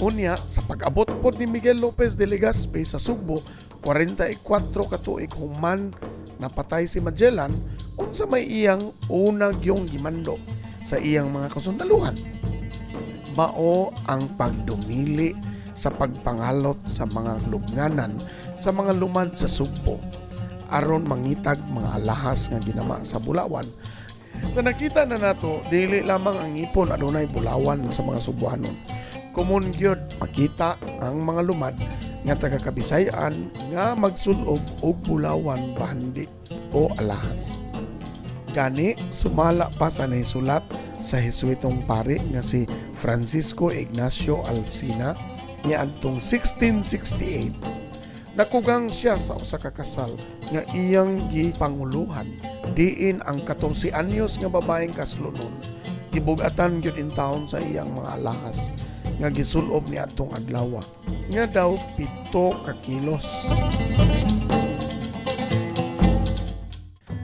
Unya, sa pag-abot pod ni Miguel Lopez de Legazpi sa Sugbo, 44 ka tuig human napatay si Magellan, unsa may iyang una gyung gimando sa iyang mga kasundaluhan? Mao ang pagdumili sa pagpangalot sa mga lubnganan sa mga lumad sa Sugbo aron mangitag mga alahas nga ginama sa bulawan. Sa nakita na nato, dili lamang ang ngipon adunay bulawan sa mga Sugbuanon. Common gyud makita ang mga lumad nga taga Kabisayan nga magsulob og bulawan bahandi o alahas. Gani sumala pa sa nahisulat sa Hesuitong pari nga si Francisco Ignacio Alcina niadtong 1668, nakugang siya sa usa ka kasal nga iyang gipanguluhan diin ang 14 anyos nga babaeng kaslonon gibugatan gyud in town sa iyang mga alahas nga gisulob ni atong adlaw nga daw 7 ka kilos.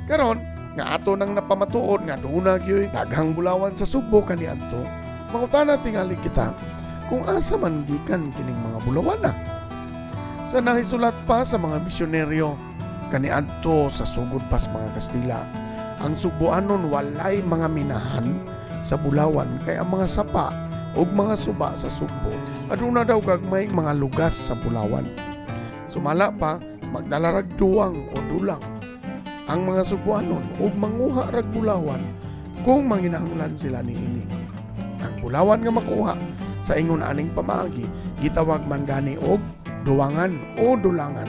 Karon nga ato nang napamatuod nga duna gyud daghang bulawan sa Sugbo kaniadto, mangutana tingali kita kung asa man gikan kining mga bulawana. Sa nahisulat pa sa mga misyonaryo kaniadto sa sugod pas mga Kastila, ang Sugbuanon walay mga minahan sa bulawan kay ang mga sapa ug mga suba sa Sugbo aduna daw gagmay mga lugas sa bulawan. Sumala pa, magdala rag duwang o dulang ang mga Sugbuanon ug manguha rag bulawan kung manginahanglan sila niini. Ang bulawan nga makuha sa ingon aning pamaagi gitawag man gani og duwangan o dulangan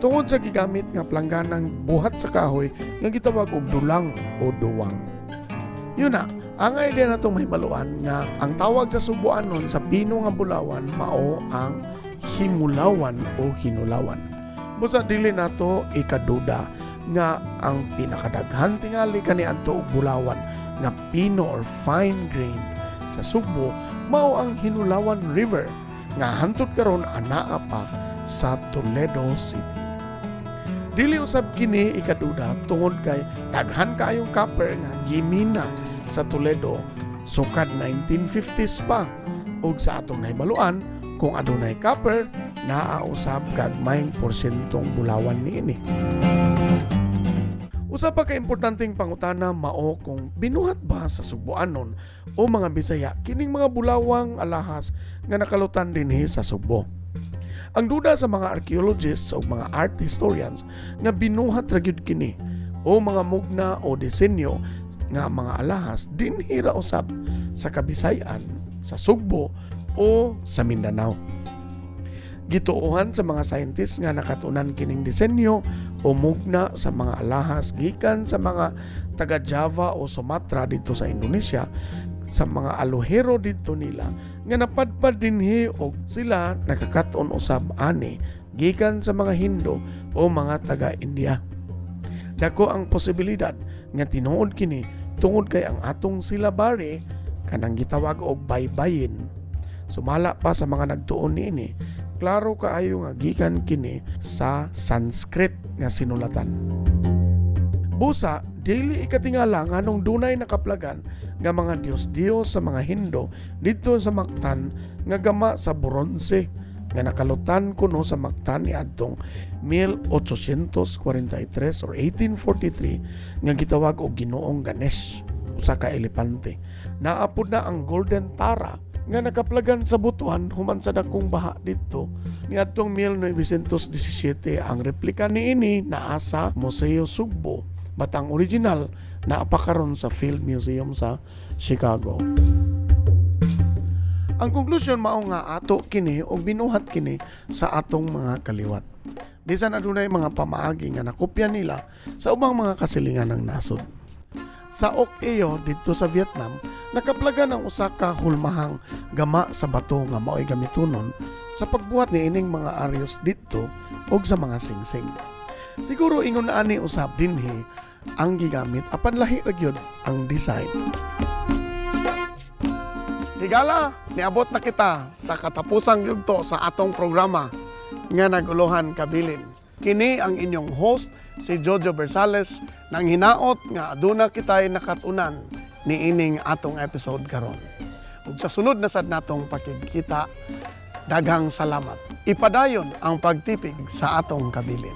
tungod sa gigamit nga plangganang buhat sa kahoy nga gitawag og dulang o duwang. Yun na, ang idea natong mahibaluan nga ang tawag sa Sugbuanon sa pino nga bulawan mao ang himulawan o hinulawan. Busa dili nato ikaduda nga ang pinakadaghan tingali kaniadto og bulawan nga pino or fine grain sa Sugbo mao ang Hinulawan River nga hantod karon anaa pa sa Toledo City. Dili usab kini ikaduda tungod kay daghan kaayong copper nga gimina sa Toledo sukad 1950s pa, ug sa atong nahibaluan, kung adunay copper, naa usab gagmayng porsyentong bulawan niini. Usa pa ka importanteng pangutana mao kung binuhat ba sa Sugbuanon o mga Bisaya kining mga bulawang alahas nga nakalutan dinhi sa Sugbo. Ang duda sa mga archaeologists o mga art historians nga binuhat ra gyud kini o mga mugna o disenyo nga mga alahas dinhi ra usab sa Kabisayan, sa Sugbo o sa Mindanao. Gituohan sa mga scientists nga nakatunan kining disenyo o mugna sa mga alahas gikan sa mga taga Java o Sumatra dito sa Indonesia, sa mga alohero didto nila nga napadpad dinhi, og sila nakakaton usab ani gikan sa mga Hindu o mga taga India. Dako ang posibilidad nga tinuod kini tungod kay ang atong syllabary, kanang gitawag og baybayin, sumala pa sa mga nagtuon niini, klaro kaayo nga gikan kini sa Sanskrit nga sinulatan. Busa, dili ikatingala nganong dunay nakaplagan nga mga diyos-diyos sa mga Hindo didto sa Mactan nga gama sa bronse nga nakalutan kuno sa Mactan niadtong 1843 or 1843 nga gitawag og Ginoong Ganesh, usa ka elepante. Naa pod na ang Golden Tara nga nakaplagan sa Butuan human sa dakong baha didto niadtong 1917. Ang replika niini naa sa Museo Sugbo, but ang original naa pa karon sa Field Museum sa Chicago. Ang konklusyon mao nga ato kini og binuhat kini sa atong mga kaliwat. Bisan adunay mga pamaagi nga nakopya nila sa ubang mga kasilingan ng nasod. Sa Oc Eo didto sa Vietnam, nakaplagan ang usa ka hulmahang gama sa bato nga mao'y gamitonon sa pagbuhat ni ining mga aryos didto og sa mga singsing. Siguro ingon ani usab dinhi ang gigamit, apan lahi ra gyud ang design. Higala, niabot na kita sa katapusang yugto sa atong programa nga Naguluhan Kabilin. Kini ang inyong host, si Jojo Bersales, nang hinaot nga aduna kitay nakatunan niining atong episode karon. Ug sa sunod na sad natong pakigkita, Daghang salamat. Ipadayon ang pagtipig sa atong kabilin.